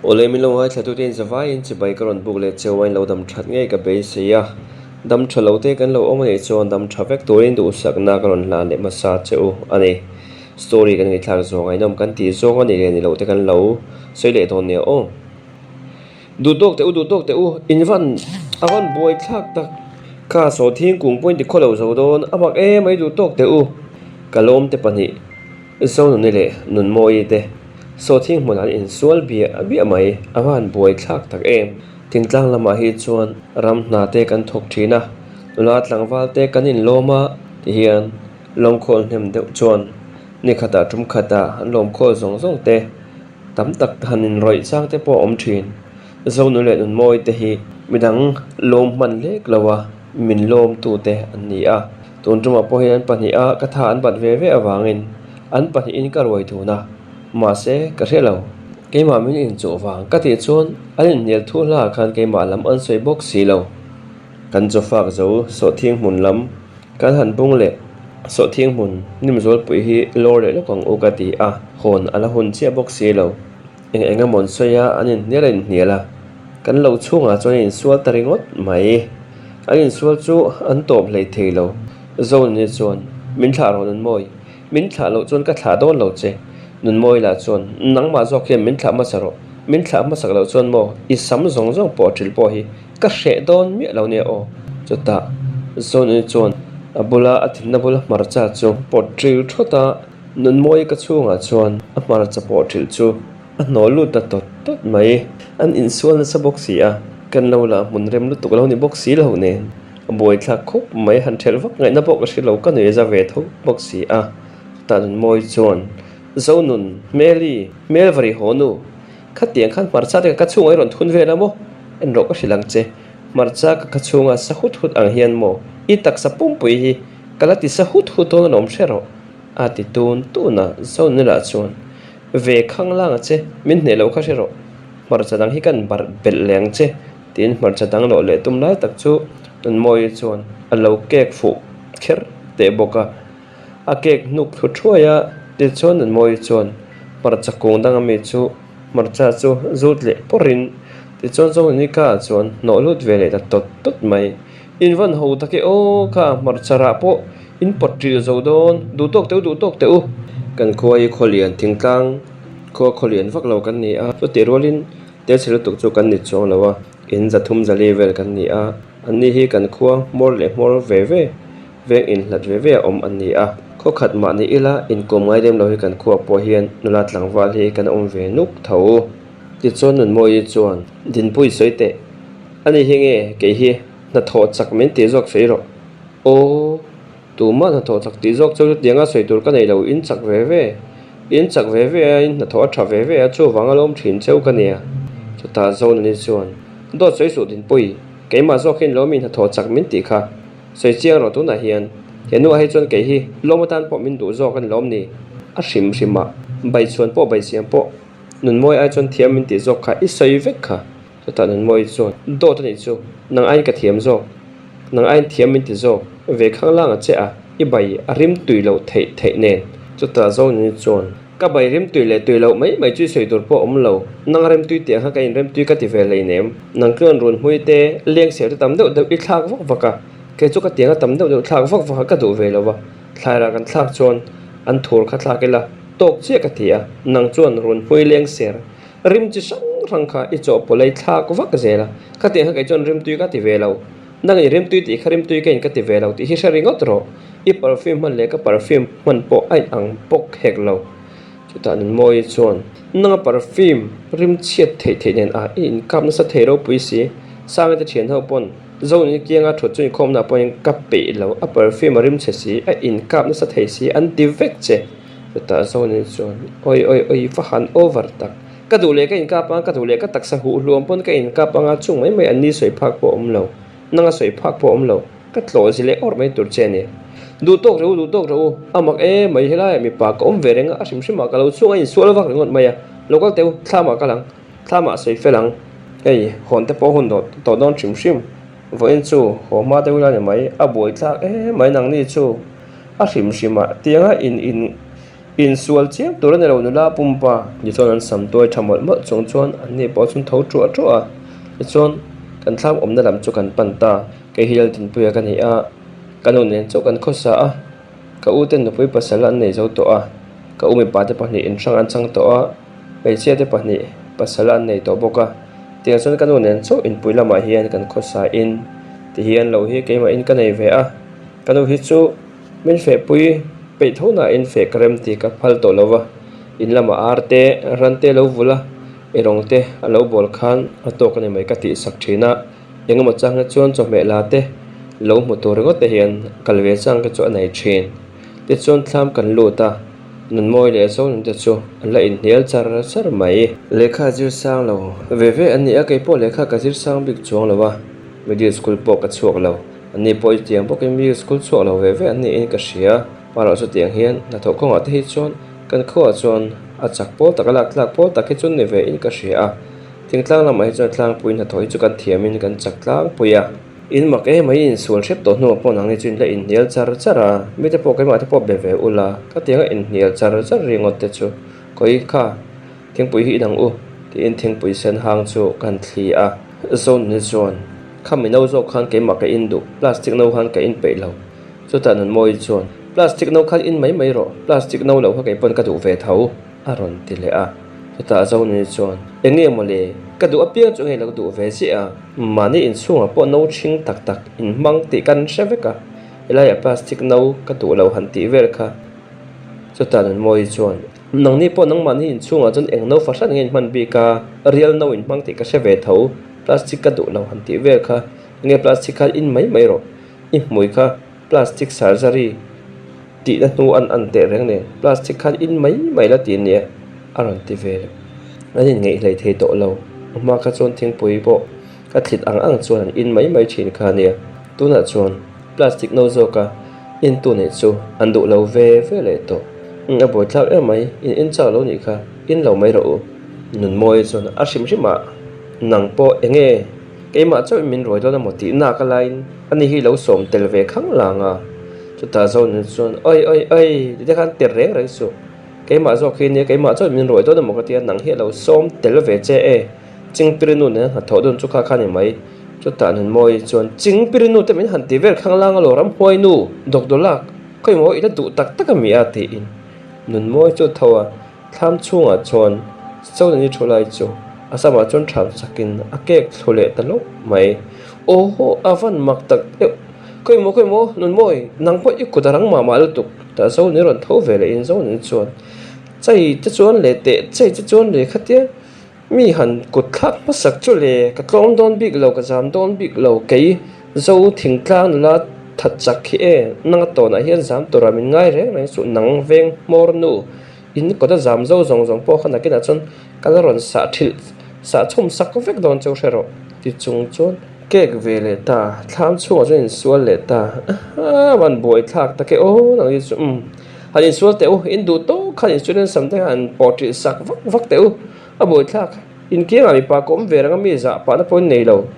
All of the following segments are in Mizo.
Awle min lo ngaithla tute in zavaiin chibai ka rawn buk leh cheu a in lo dam that ngei ka beisei a, dam tha lo te kan lo awm anih chuan dam tha vek turin duhsakna ka rawn hlan leh hmasa che u a ni. Story kan ngaihthlak zawng ngaihnawm kan tih zawng a nih leh ni loh te kan lo sawi leh dawn nia aw. Duh tawk teh u, duh tawk teh u, in van a van buai thlak tak. Kha saw thingkung pawhin ti khawlo zo dawn a mak em mai duh tawk teh u. Ka lawm te pahnih Zonuni leh Nunmawii te saw thing hmunah an insual biah biah mai a van buai thlak tak em. Thingtlang lamah hi chuan ram hna te kan thawk thin a, nula tlangval te kan inlawm a tihian lawmkhawl hnem deuh chuan nikhatah tum khatah an lawmkhawl zawng zawng te Tam tak han inrawih chang te pawh a awm thin. Zonu leh Nunmawi te hi midang lawm hman lek lo a, min lawm tu te an ni a. Tun tumah pawh hian an pahnih a ka tha an bat ve ve avangin an pahnihin ka ruai dun a, mahse ka hre lo. Keimah min inchuh vang ka tih chuan an inhnial thu hla khan keimah lam an sawi bawk si lo. Kan chawfak zo sawhthing hmun lam kan han bung leh sawhthing hmun Nimzualpui hi lawr leh lawk ang u ka ti a, hawn a la hun chiah bawk si lo. Eng eng emaw an sawi a, an inhnial a inhnial a, kan lo chhungah chuan an insual ta ringawt mai. An insual chu an tawp hlei thei lo. Zonuni chuan, Min thlah rawh Nunmawi, min thlah loh chuan ka thlah dawn lo che. Nunmawi lah chuan, Nangmah zawk hian min thlah hmasa rawh, min thlah hmasak loh chuan maw i sam zawng zawng pawh ṭil pawh hi Ka hreh dawn miah lo nia aw. Chutah Zonuni chuan a bula a thinna bula hmarcha chu pawt ṭil thawt a, Nunmawi ka chhungah chuan a hmarcha pawh ṭil chu a hnawh lut ta tawt tawt mai. An insual nasa bawk si a, kan lo lah hmun rem lutuk lo ni bawk si lo nen a buaithlak khawp mai. Han ṭhelh vak ngaihna pawh ka hre lo, ka nuih a za ve tho bawk si a. Chutah Nunmawi chuan, Zonun, Hmeli, hmel va ri haw nu, Khatiang khan hmarcha te ka chhungah i rawn thun vel a maw? En rawh ka hrilh ang che. Hmarcha ka ka chhunga sa hut hut ang hian maw i taksa pumpui hi ka la ti sa hut hut dawn alawm hre rawh a ti tun tun a. Zonila chuan ve khang lang a che, min hneh loh kha hre rawh. Hmarcha dang hi kan barh belh leh ang che tiin hmarcha dang lawh leh tum lai tak chu Nunmawii chuan a lo kek fuh kher teh bawk a. A cake hnuk thlu thuai a, tichuan Nunmawii chuan hmarcha kung dang ami chu hmarcha chu zut leh pawrhin tichuan Zonika ah chuan hnawh lut ve leh ta tawt tawt mai. In van ho tak e aw kha hmarcha rah pawh in pawt ṭil zo dawn, duh tawk teh u duh tawk teh u. Kan khua hi khawlian thingtlang khua khawlian vak lo kan ni a, chutih rualin tel chhe lutuk chu kan ni chuang lo a, in zathum zali vel kan ni a, anni hi kan khua hmawr leh hmawr ve ve. Veng inhlat ve ve a awm an ni a, khaw khat mah ni ila inkawm ngai lem lo hi kan khuah pawh hian nula tlangval hi kan awm ve nuk tho. Tichuan Nunmawii chuan, Dinpui sawi teh, ani hi nge kei hi hnathawh chak min tih zawk sawi rawh. Aw, tumah hnathawh chak tih zawk chu chutianga sawi tur ka nei lo, in chak ve ve, in chak ve ve a, in hnathawh a tha ve ve a, chuvang a lawm thin cheu ka nia. Chutah Zonani chuan, Dawt sawi suh Dinpui, keimah zawk hian lawmi hnathawh chak min tih kha. Sawi chiang rawh tunah hian he nuah hi chuan kei hi lawm atan pawh min duh zawk a ni lawm ni? A hrim hrim a, baichhuan pawh baichhiam pawh Nunmawi ai chuan thiam min tih zawk kha i sawi vek kha. Chutah Nunmawi chuan dawt a nih chu, nang aiin ka thiam zawk, nang aiin thiam min ti zawk ve khang lang a che a, i bai a rim tui loh theih theih nen. Chutah Zonuni chuan ka bai rim tui leh tui loh mai mai chu i sawi tur pawh a awm lo, nang a rim tui tih ang kha ka inrem tui ka ti ve hleinem. Nang chuan run hmui te leng ser te tam deuh deuh i thlak vak vak a, kei chu ka tiang a tam deuh deuh thlak vak vak a ka duh ve lo va, thlairah kan thlak chuan an thur kha thlak ila tawk chiah ka ti a, nang chuan run hmui leng ser rim chi hrang hrang kha i chawhpawlh a i thlak vak zel a, ka tiang kha kei chuan rim tui ka ti ve lo, nang i rim tui tih kha rim tui ka in ka ti ve lo tih hi hre ringawt rawh, i perfume hman leh ka perfume hman pawh a inang bawk hek lo. Chutah Nunmawii chuan, Nanga perfume rim chhiat theih theih nen ah i inkap nasa thei ropui si, Sangate thian ho pawn Zonuni kianga thut chu inkhawmna pawhin ka peih lo, a perfume a rim chhe si, a inkap nasa thei si an ti vek che. Chutah Zonuni chuan, Awi awi awi va han over tak, ka duh leh ka inkap anga, ka duh leh ka taksa huh hluam pawn ka inkap anga chung mai mai an ni sawi phak pawh a awm lo, nanga sawi phak pawh a awm lo. Ka tlawh zi leh awrh mai tur che a ni. Duh tawk reuh u, duh tawk reuh u, a mak e mai helaiah mipa ka awm ve reng a, a hrim hrimah ka lo chhung a insual vak ringawt mai a, lo kal teh u, thlamah kal ang, thlamah sawi fel ang, hei hawn te pawh hun tawh dawn hrim hrim, vawiin chu haw hma deuh ila ni mai, a buai thlak e mai nangni chu a hrim hrimah tianga in in. Insual chiam tur a ni lo nula pumpa. Tichuan an sam tuai tha mawlh mawlh chung chuan an ni pawh chu an tho ṭuah ṭuah a. Tichuan kan thlam awmna lam chu kan pan ta. Kei hi Laltinpuia ka ni a, ka nu nen chauh kan khawsa a. Ka u ten nupui pasal an nei zo tawh a, ka u mipa te pahnih inhrang an chang tawh a, hmeichhia te pahnih pasal an nei tawh bawk a. Tiang chuan ka nu nen chauh inpui lamah hian kan khawsa in ti hian lo hi keimah in ka nei ve a, ka nu hi chu min fehpui peih tho nain feh ka rem tih ka phal tawh lo va, in lamah ar te ran te lo vul a, erawng te a lo bawl khan a tawk a ni mai ka tih sak thin a. Engemaw chang hi chuan chawhmeh la te lo hmu tur ringawt te hian kal ve chang te chu a nei thin. Tichuan thlam kan lut a, Nunmawi leh Zonun te chu an la inhnial char char mai. Lehkha zir sang lo ve ve an ni a, kei pawh lehkha ka zir sang bik chuang lo a, middle school pawh ka chhuak lo. An ni pawh i tiang bawkin middle school chhuak lo ve ve an niin ka hria. Hmarawh chutiang hian hnathawh kawngah te hi chuan kan khuaah chuan a chak pawl tak a lak tlak pawl tak hi chu ni ve in ka hria a. Thingtlang lamah hi chuan tlangpui hnathawh hi chu kan thiamin kan chak tlangpui a. In mak em mai insual hrep tawh hnuah pawh nangni chu in la inhnial char char a, mite pawh keimah te pawh be ve ula, ka tianga inhnial char char ringawt te chu kawi kha thingpui hi inang u tiin thingpui sen hang chu kan thli a. Zonuni chuan, Kha mi no zawk khan keimah ka in duh, plastic no khan ka in peih lo. Chutah Nunmawii chuan, Plastic no khan in mai mai rawh, plastic no loh kha keipawn ka duh ve tho. A rawn ti leh a, chutah Zonuni chuan, Eng nge maw le, ka duh apiang chu ngei lo duh ve ziah a, mahni inchhungah pawh no ṭhing tak tak inhmang tih kan hre vek a, helaiah plastic no ka duh lo han tih vel kha. Chutah Nunmawii chuan, Nangni pawh nangmahni inchhungah chuan eng no fahran nge inhman bik a, real no inhmang tih ka hre ve tho, plastic ka duh lo han tih vel kha, eng nge plastic khan in mai mai rawh, i hmui kha plastic surgery tihna hnu an an teh reng nen plastic khan in mai mai la ti nia a rawn ti ve leh. An inngeih hlei thei tawh lo. A hma kha chuan thingpui pawh ka thlit ang ang chuan an in mai mai thin kha nia. Tunah chuan plastic no zawka in tu neih chu an duh lo ve ve leh tawh. A buaithlak em mai, in in chak lo nih kha in lo mai rawh u. Nunmawi chuan a hrim hrim ah nang pawh eng nge Keimah chauhin min ruai dawn emaw tih nak a laiin ani hi lo sawm tel ve khang lang a. Chutah Zonun chuan, Oi oi oi, tite khan tir reng reng suh. Keimah zawk hi nia keimah chauhin min ruai dawn emaw ka tia nang hi a lo sawm tel ve che e. Chingpirinu nen hnathawh dawn chu kha kha ni mai. Chutah Nunmawii chuan, Chingpirinu te min han ti vel khang lang alawm ramhuainu, Dawkdawlak, khawimaw i la duh tak tak a mi a tiin Nunmawii chu a tho a. Thlam chhungah chuan Sonani thu lai chu a samah chuan ṭham chakin a kek thlu leh ta lawp mai. Aw a van mak tak deuh. Khawimaw khawimaw Nunmawi nang pawh i kut a rang mah mah lutuk tah Zoni rawn tho ve leh in Zoni chuan chei te chuan leh teh chei te chuan leh khatia Mi han kut thlak hmasak chu le, ka tlawm dawn bik lo, ka zam dawn bik lo, kei Zo thingtlang nula that chak hi e, nanga tawnah hian zam tura min ngai reng reng suh, nang veng hmawr nu, in kawt a zam zo zawng zawng pawh kha nakinah chuan ka la rawn sah thilh, sah chhum sak vek dawn cheu hre rawh, ti chung chuan kek ve leh ta, thlam chhungah chuan insual leh ta, ahaa van buai thlak tak e aw nang hi chu umm, han insual teh u, in duh tawk khan insurance sam te kha han pawh ṭilh sak vak vak teh u. A buaithlak, inkiangah mipa ka awm ve reng a mi zah pahna pawh in nei lo.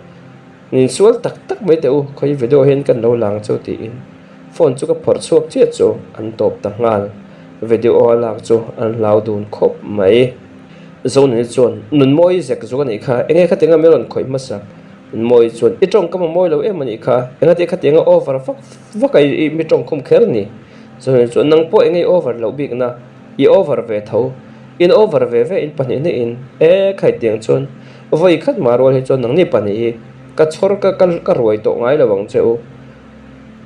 Min sual tak tak mai teh u, khawi video hian kan lo lang chu tiin phone chu ka phawrh chhuak chiah chu an tawp ta nghal. Video a lak chu an hlau dun khawp mai. Zonuni chuan, Nunmawi zek zuk a nih kha, enge khatianga mi rawn khawih hmasa? Nunmawi chuan, I tawngkam a mawi lo em a nih kha, engati khatianga over vak vak a i mi tawngkhum kher ni? Zonuni chuan, Nang pawh enge i over loh bikna? I over ve tho. In over ve ve in pahnih hnih in e khai tiang chuan vawi khat mah rual hi chuan nangni pahnih hi ka chhawr ka ka ka ruai tawh ngai lo ang che u.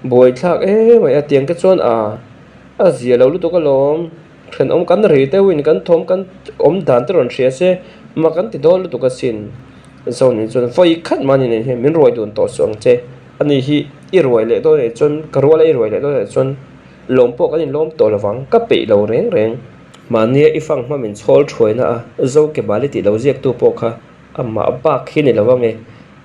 Buai thlak em mai a tiang te chuan a a zia lo lutuk alawm. Thenawm kan ri deuh in kan thawm kan awm dan te rawn hria se mak an ti dawn lutuk asin. Zoni chuan vawi khat mah ni nen hian min ruai dun tawh suh ang che. Ani hi i ruai leh dawn anih chuan ka ruala i ruai leh dawn anih chuan lawm pawh kan inlawm tawh lo vang ka peih lo reng reng. Mahnia i fang hma min chhawl thuaina a Zo ke bali tih lo ziaktu pawh kha amah bak hi ni lo ange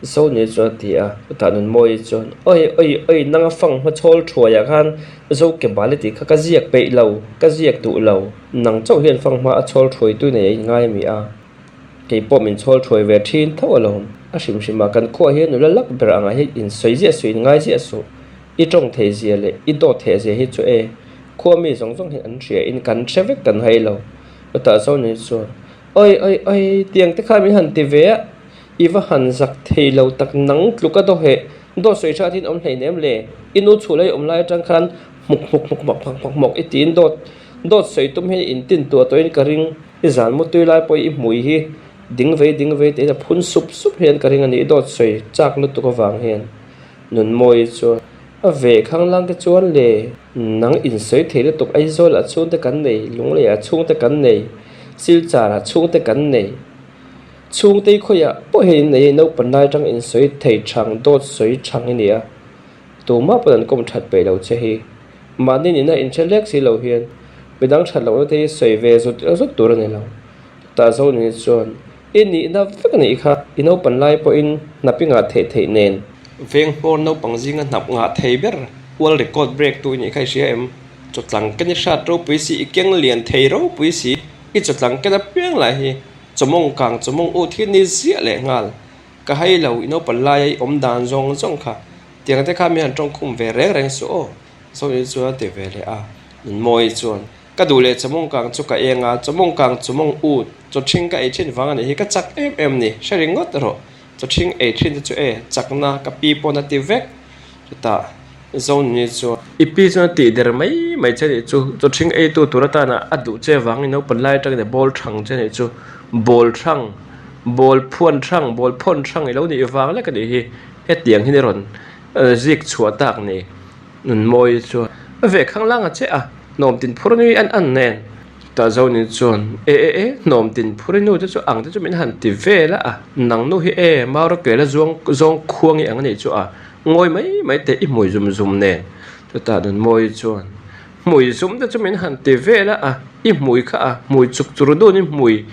Zo ni chuan a ti a, chutah Nunmawii chuan Oi oi oi nang a fang hma chhawl thuaiah khan Zo ke bali tih kha ka ziak peih lo, ka ziak duh lo, nang chauh hian fang hma a chhawl thuaitu nei a inngai a mi a, kei pawh min chhawl thuai ve thin tho alawm, a hrim hrim ah kan khuaah hian nula lak ber angah hian insawi ziah suh inngai ziah suh. I tawng thei zia leh i dawt theh zia hi chu e. Khua mi zawng zawng hian an hria in kan hre vek kan hai lo. Chutah Zoni chuan, Oi oi oi, tiang te khan min han ti ve a, i va han zak thei lo tak nang tluk a dawheh, dawt sawi hrat in awm hleinem le, i nu chhuh lai awm lai atang khan hmuk hmuk hmuk hmawk hmawk hmawk hmawk i tiin dawt dawt sawi tum hian in tin tuah tawhin ka ring, i zan mutui lai pawh i hmui hi ding vei ding vei tiin a phun sup sup hian ka ring a ni, i dawt sawi chak lutuk avang hian. Nunmawi chuan a ve khanglang te chuan le nang insawi thei lutuk Aizawl ah chhungte kan nei, Lunglei ah chhungte kan nei, Silchar ah chhungte kan nei. Chhungte khawiah pawh hian in nei a, naupang lai atang insawi thei thang, dawt sawi thang i ni a, tumah pawn an kawm that peih lo che hi. Mahni nihna inhre lek si lo hian midang that lohna te hi sawi ve zut zut tur a ni lo. Tah Zonuni chuan I nihna vek a nih kha, i naupan lai pawhin hnap i ngah theih theih nen. Veng hmawr naupang zinga hnap ngah thei ber world record break tu i nih kha i hria em? Chawtlang ken i hrat ropui si, i keng lian thei ropui si, i chawtlang ken apiang lah hi chawmawng kang chawmawng ut hi ni ziah leh nghal. Ka hai lo, i naupan laia i awm dan zawng zawng kha tiang te kha mi han tawngkhum ve reng reng suh aw, Zoni chuan a ti ve leh a, Nunmawii chuan. Ka duh leh chawmawng kang chu ka eng a, chawmawng kang chawmawng ut, chawthing ka ei thin vang a nih hi, ka chak em em ni, hre ringawt rawh, chawthing ei thin te chu e, chakna ka pi pawn a ti vek. Chutah Zonuni chuan. I pi chuan a tih der mai mai che nih chu, chawthing ei tu tur atana a duh che vangin naupang lai atangin a bawl thang che nih chu, bawl thang, bawl phuan thang, bawl phawn thang i lo nih vang lek a nih hi, hetiang hi ni rawn zik chhuah tak ni. Nunmawi chuan a ve khanglang a che a, hnawm tin phur nui an an nen. Chutah Zoni chuan, E e e, hnawm tin phur i nu te chu ang te chu min han ti vel a, nang nu hi e, Maura kela zuang zawng khuang i ang a nih chu a, ngawi mai mai teh i hmui zum zum nen. Chutah Nunmawi chuan, Hmui zum te chu min han ti vel a, i hmui kha a, hmui chuk chur dun i hmui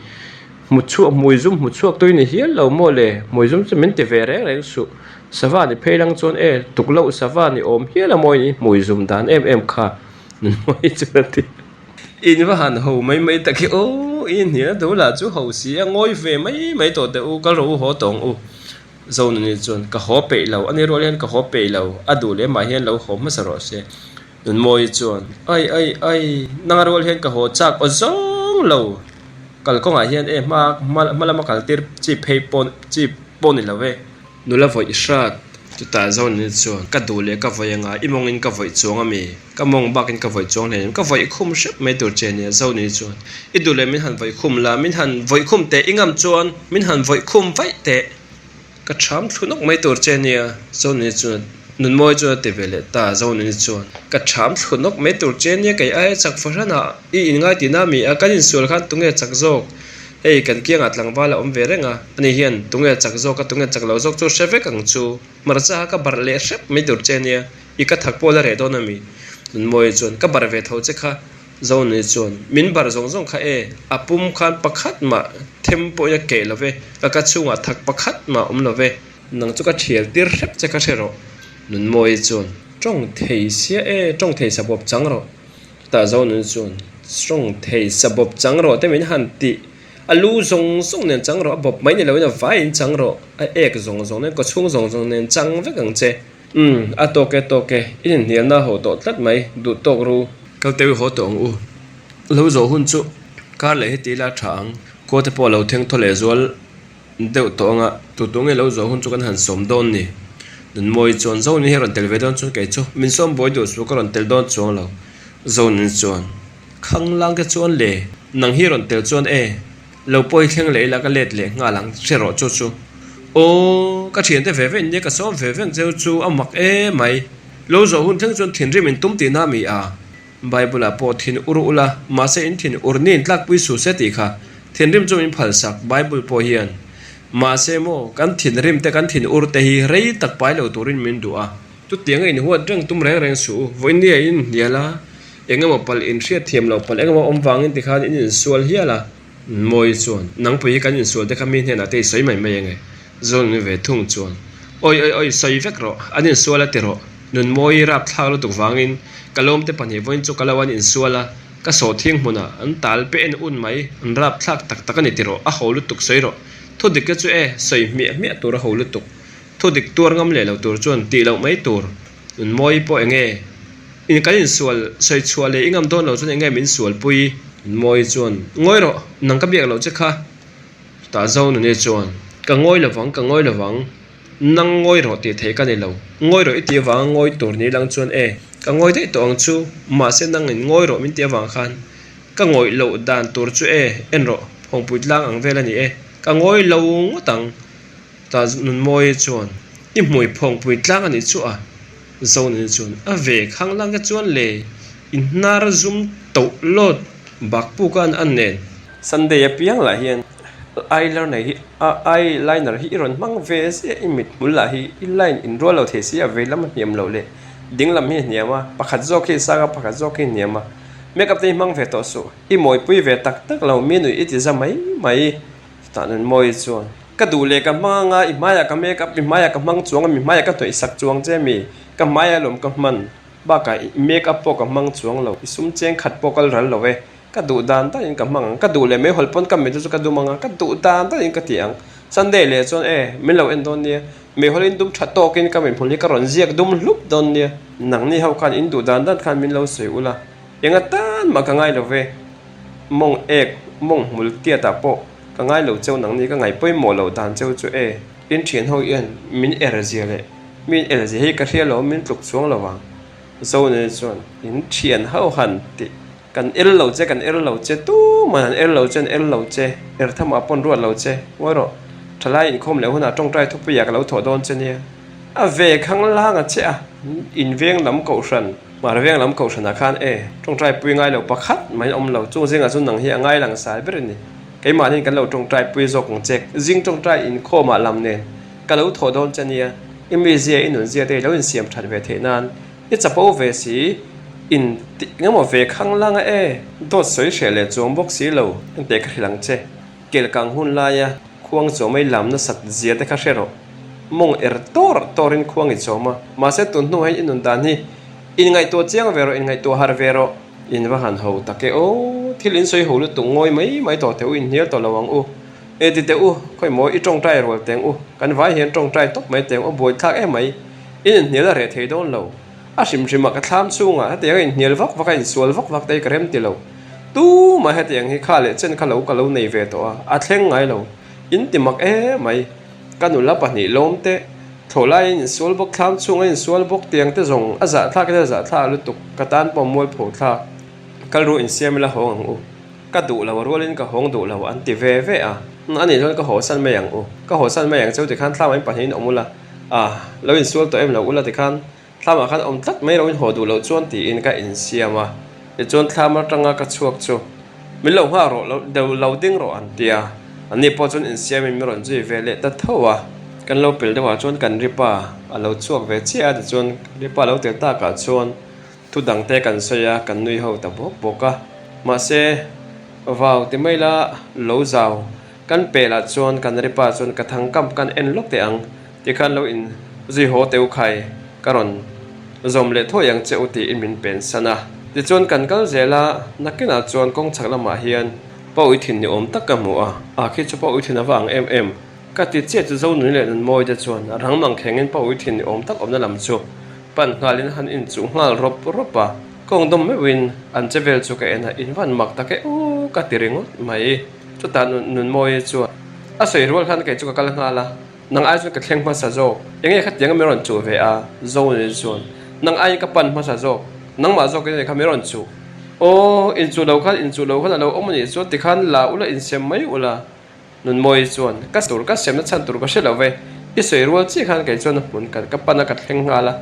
hmu chhuak, hmui zum hmu chhuak tui ni hial lo maw le, hmui zum chu min ti ve reng reng suh. Sava ni phei lang chuan e, tuk loh sava ni awm hial a mawi ni, hmui zum dan em em kha nunmawi chuan a ti. In va han ho mai mai tak hi aw, i hnial a duh lah chu ho si a, ngawi ve mai mai tawh teh u, kal rawh u haw tawh ang u. Zonuni chuan ka haw peih lo, ani rual hian ka haw peih lo, a duh leh mah hian lo haw hmasa rawh se. Nunmawi chuan ai ai ai, nanga rual hian ka haw chak aw zawng lo, kalkawngah hian e hma hma lama kal tir chi phei pawh chi pawh ni lo e. Nula vawih hrat, chutah Zonuni chuan, Ka duh leh ka vawih anga, i mawngin ka vawih chuang a mi? Ka mawng bakin ka vawih chuang hleinem, ka vawih khum hrep mai tur che nia, Zonuni chuan, I duh leh min han vawih khum la, min han vawih khum teh, i ngam chuan min han vawih khum vaih teh, ka ṭham thlu nawk mai tur che nia, Zonuni chuan, Nunmawi chuan a ti ve leh ta, Zonuni chuan, Ka ṭham thlu nawk mai tur che nia, kei aia chak fahranah i inngai tihna a mi a, kan insual khan tunge chak zawk? Hei kan kiangah tlangval a awm ve reng a, ani hian tunge chak zawk a tunge chak lo zawk chu hre vek ang chu. Hmarcha ka barh leh hrep mai tur che nia, i ka thak pawh la reh dawn a mi? Nunmawi chuan ka barh ve tho che kha, Zonuni chuan min barh zawng zawng kha e, a pum khan pakhat mah them pawhin a keh lo ve, ka ka chhungah thak pakhat mah awm lo ve. Nang chu ka thial tir hrep che kha hre rawh. Nunmawi chuan tawng thei sia e, tawng thei sabawp chang rawh. Chutah Zonun chuan, Strong thei sa bawp chang rawh te min han tih. A lu zawng zawng nen chang rawh, a bawp mai ni loin a vaiin chang rawh, a ek zawng zawng nen, kawchhung zawng zawng nen chang vek ang che. Umm, a tawk e tawk e, i inhnialna a haw tawh tlat mai, duh tawk ru. Kal teu i haw tawh ang u. Lo zawh hun chu kar leh hi ti ila a tha ang. Khua te pawh a lo theng thaw leh zual. Deuh tawh anga tu tu nge lo zawh hun chu kan han sawm dawn ni. Nunmawi chuan Zoni hi a rawn tel ve dawn chuan kei chu min sawm buai duh suh ka rawn tel dawn chuang lo. Zonin chuan Khanglang te chuan le nang hi rawn tel chuan e lo pawi thleng leh ila ka let leh nghal ang hre rawh chu chu. Aw ka thiante ve ve nia ka sawm ve veng cheu chu a mak e mai. Lo zawh hun thleng chuan thinrim in tum tihna mi a. Bible-ah pawh thin ur ula, mahse in thin ur ni in tlakpui suh se tih kha thinrim chu min phalsak Bible pawh hian. Mahse maw, kan thinrim te kan thin ur te hi rei tak pai lo turin min duh a. Chutianga in huat reng tum reng reng suh u, vawinia in inhnial a, eng emaw palh in hriat thiam loh palh eng emaw awm vangin tikhan in insual hial a. Mawi chuan, Nangpui hi kan insual te kha mi hnenah te i sawi mai mai ange. Zawn ve thung chuan, Awi awi awi, sawi vek rawh, an insual a ti rawh. Nunmawi rapthlak lutuk vangin ka lawmte pahnih vawiin chu ka lo an insual a, ka sawhthing hmunah an tal pe en un mai, an rapthlak tak tak a ni ti rawh, a ho lutuk sawi rawh. Thu dik te chu e, sawi hmiah hmiah tur a ho lutuk. Thu dik tuar ngam leh lo tur chuan tih loh mai tur. Nunmawi pawh enge? In kan insual sawi chhuah leh i ngam dawn lo chuan eng nge min sualpui? Nunmawii chuan, Ngawi rawh, nang ka biak loh che kha. Chutah Zonuni chuan, Ka ngawi lovang, ka ngawi lovang. Nang ngawi rawh tih theih ka ni lo. Ngawi rawh i tih avanga ngawi tur ni lang chuan e, ka ngawi daih tawh ang chu. Mahse nangin ngawi rawh min tih avang khan ka ngawih loh dan tur chu e, en rawh, Phawngpui tlang ang vel a ni e, ka ngawi lo ngawt ang. Tah Nunmawii chuan, I hmui Phawngpui tlang a nih chu a. Zonuni chuan, A ve khang lang te chuan le, i hnar zum toh lawt bak puk a an nen. Sunday apiang lah hian eyeliner hi eyeliner hi i rawn hmang ve ziah i mit hmul lah hi i line in rual lo thei si a vei lam a hniam loh leh ding lam hi a hniam a pakhat zawk hi a sang a pakhat zawk hi a hniam a makeup te hi hmang ve tawh suh i mawipui ve tak tak lo mi nuih i ti za mai mai chutah nun mawi chuan ka duh leh ka hmang anga i hmaiah ka makeup i hmaiah ka hmang chuang a mi hmaiah ka hnawih sak chuang che mi ka hmaiah lawm ka hman bakah i makeup pawh ka hmang chuang lo i sum cheng khat pawh kal ral lo e. Ka duh dan danin ka hmang ang, ka duh leh mai hawl pawn ka mit chu ka dum ang a, ka duh dan danin ka ti ang. Sunday leh chuan e, min lo en dawn nia, meihawl in dum tha tawkin ka mithmul hi ka rawn ziak dum hlup dawn nia. Nangni ho khan in duh dan dan khan min lo sawi ula, enga tan mah ka ngai lo ve, mawng ek, mawng hmul tiatah pawh ka ngai lo cheu nangni ka ngaih pawimawh loh dan cheu chu e, in thian ho hian min er zia leh min el zia hi ka hria lo, min tluk chuang lo vang. Zone chuan in thian ho han tih. Kan er lo che, kan er lo che, tuman an er lo che, an er lo che, er thamah pawn ruat lo che, ngawi rawh, thalai inkhawm leh hunah tawngtai thupuiah ka lo thawh dawn che nia. A ve khang lang a che a, in veng lam kohhran, hmar veng lam kohhranah khan e, tawngtai pui ngai lo pakhat mai awm lo, chung zingah chu nang hi a ngai lang sai ber a ni. Keimahniin kan lo tawngtai pui zawk ang che, zing tawngtai inkhawmah lam nen ka lo thawh dawn che nia, i mizia, i nunzia te i lo insiam that ve theih nan. I chapo ve si, in tih engemaw ve khang lang a e. Dawt sawi hreh leh chuang bawk si lo, enteh ka hrilh ang che. Kelkang hun laia khuang chawm ei lam nasat zia te kha hre rawh. Mawng er tawr tawrin khuang i chawm a, mahse tun hnuah hian i nun dan hi in ngaihtuah chiang ve rawh, in ngaihtuah har ve rawh. In va han ho tak e aw, thil in sawi ho lutuk ngawi mai mai tawh teh u, in hnial tawh lo ang u. E ti teh u, khawimaw i tawngtai rual teng u, kan vai hian tawngtai tawp mai teng u, buaithlak em mai. In inhnial a reh thei dawn lo. A hrim hrimah ka thlam chhungah hetiang a inhnial vak vak a, insual vak vak te hi ka rem ti lo. Tumah hetiang hi kha leh chen kha lo ka lo nei ve tawh a, a thleng ngai lo. In ti mak em mai. Ka nula pahnih lawm te, thlawh laiin insual bawk, thlam chhunga insual bawk tiang te zawng a zahthlak in a zahthlak lutuk, ka tan pawh mualpho thlak. Kal ru insiam ila hawng ang u. Ka duh lo rualin ka hawng duh lo an ti ve ve a. Anih chuan ka hawsan mai ang u. Ka hawsan mai ang cheu tikhan thlam ah in pahnihin awm ula. A, lo insual tawh em lo ula tikhan thlamah khan awm tlat mai lo in haw duh loh chuan tiin ka insiam a. Tichuan thlam atanga ka chhuak chu min lo nghak rawh lo deuh lo ding rawh an ti a. Anni pawh chuan insiamin min rawn zui ve leh ta tho a. Kan lo pel deuhah chuan kan ripa a lo chhuak ve chiah a tichuan ripa lo tel takah chuan Thu dangte kan sawi a, kan nui ho ta bawk bawk a. Mahse, vau ti mai la, lo zau. Kan pelah chuan kan ripa chuan ka thang kam kan en lawk teh ang, tikhan lo in zui haw teh u khai, ka rawn zawm leh thuai ang che u tiin min pen san a. Tichuan kan kal zel a, nakinah chuan kawng chhak lamah hian pawi thin ni awm tak ka hmu a, a khi chu pawi thin a va ang em em. Ka ti chiah chu Zonuni leh Nunmawi te chuan rang mang thlengin pawi thin ni awm tak awmna lam chu pan nghalin han inchuh nghal rawp rawp a, kawng dawm meuhin an che vel chu ka en a, in van mak tak e aw ka ti ringawt mai. Chutah Nunmawii chuan a sawi rual khan kei chu ka kal nghal a, nang ai chuan ka thleng hmasa zawk, enge khatianga min rawn chuh ve a? Zonuni chuan nang aiin ka pan hmasa zawk, nangmah zawkin a ni kha min rawn chuh. Aw, inchuh lo khan inchuh lo khan a lo awm a nih chuan tikhan la ula insem mai ula. Nunmawii chuan, Ka tur ka semna chhan tur ka hre lo ve, i sawi rual chiah khan kei chuan a hmun ka ka pan a ka thleng nghal a.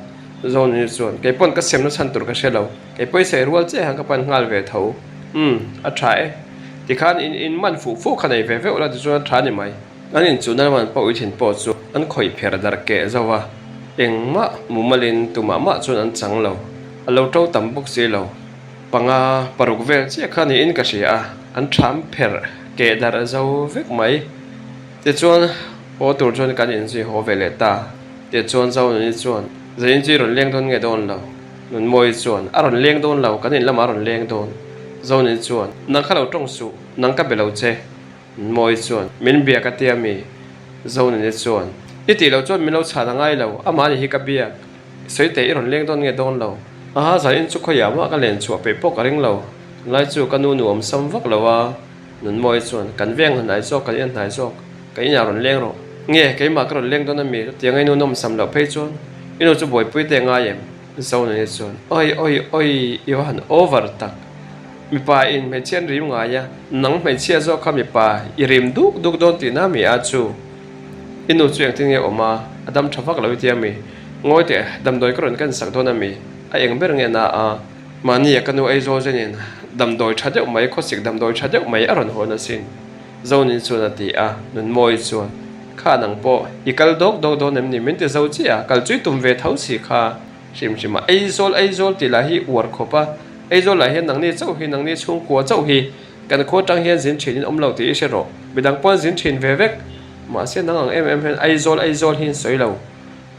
Zonuni chuan, Kei pawn ka semna chhan tur ka hre lo, kei pawh i sawi rual chiah khan ka pan nghal ve tho. Umm, a tha e. Tikhan in in man fuh fuh kha nei ve veuh la tichuan a tha ni mai. An inchuhna lam an pawh thin pawh chu an khawih pher dar keh zo va, engmah mumalin tumah mah chuan an chang lo, a lo to tam bawk si lo. Panga paruk vel chiah kha niin ka hria a, an ṭham pherh keh darh zo vek mai. Tichuan haw tur chuan kan inzui haw ve leh ta. Tichuan Zonuni chuan, Zain chu i rawn leng dawn nge dawn lo? Nunmawii chuan, A rawn leng dawn lo, kan in lamah a rawn leng dawn. Zonuni chuan, Nang kha lo ṭawng suh, nang ka be lo che. Nunmawii chuan, Min biak a tia mi? Zonuni chuan, I tih loh chuan min lo chhan a ngai lo, amah ni hi ka biak. Sawi teh i rawn leng dawn nge dawn lo? Aha, zanin chu khawiah mah ka len chhuah peih pawh ka ring lo. Tunlai chu ka nu nuam sam vak lo a, Nunmawi chuan, Kan veng a hnai zawk, kan in a hnai zawk, ka inah rawn leng rawh. Nge, keimah ka rawn leng dawn a mi? Chutiang i nu nawm sam loh phei chuan i nu chu buaipui te ngai em? Zonani chuan, Oi, oi, oi, i va han over tak. Mipa in hmeichhia an rim ngai a, nang hmeichhia zawk kha mipa i rim duk duk dawn tihna mi a chu? I nu chu engtin nge awm a, a dam tha vak lo i tia mi? Ngawi teh, damdawi ka rawn ken sak dawn a mi? A eng ber nge na a? Mahnia ka nu Aizawl zenin damdawi tha deuh mai, khawsik damdawi tha deuh mai a rawn hawn asin. Zonin chuan a ti a, Nunmawi chuan, Kha nang pawh, i kal dawk dawk dawn em ni? Min ti zo chiah a, kal chui tum ve tho si kha. Hrim hrim a, Aizawl, Aizawl tih lah hi uar khawp a, Aizawl lah hian nangni chauh hi, nangni chhungkua chauh hi kan khua atang hian zin thin in awm lo tih i hre rawh. Midang pawh an zin thin ve vek. Mahse nang ang em em hian Aizawl, Aizawl hi in sawi lo.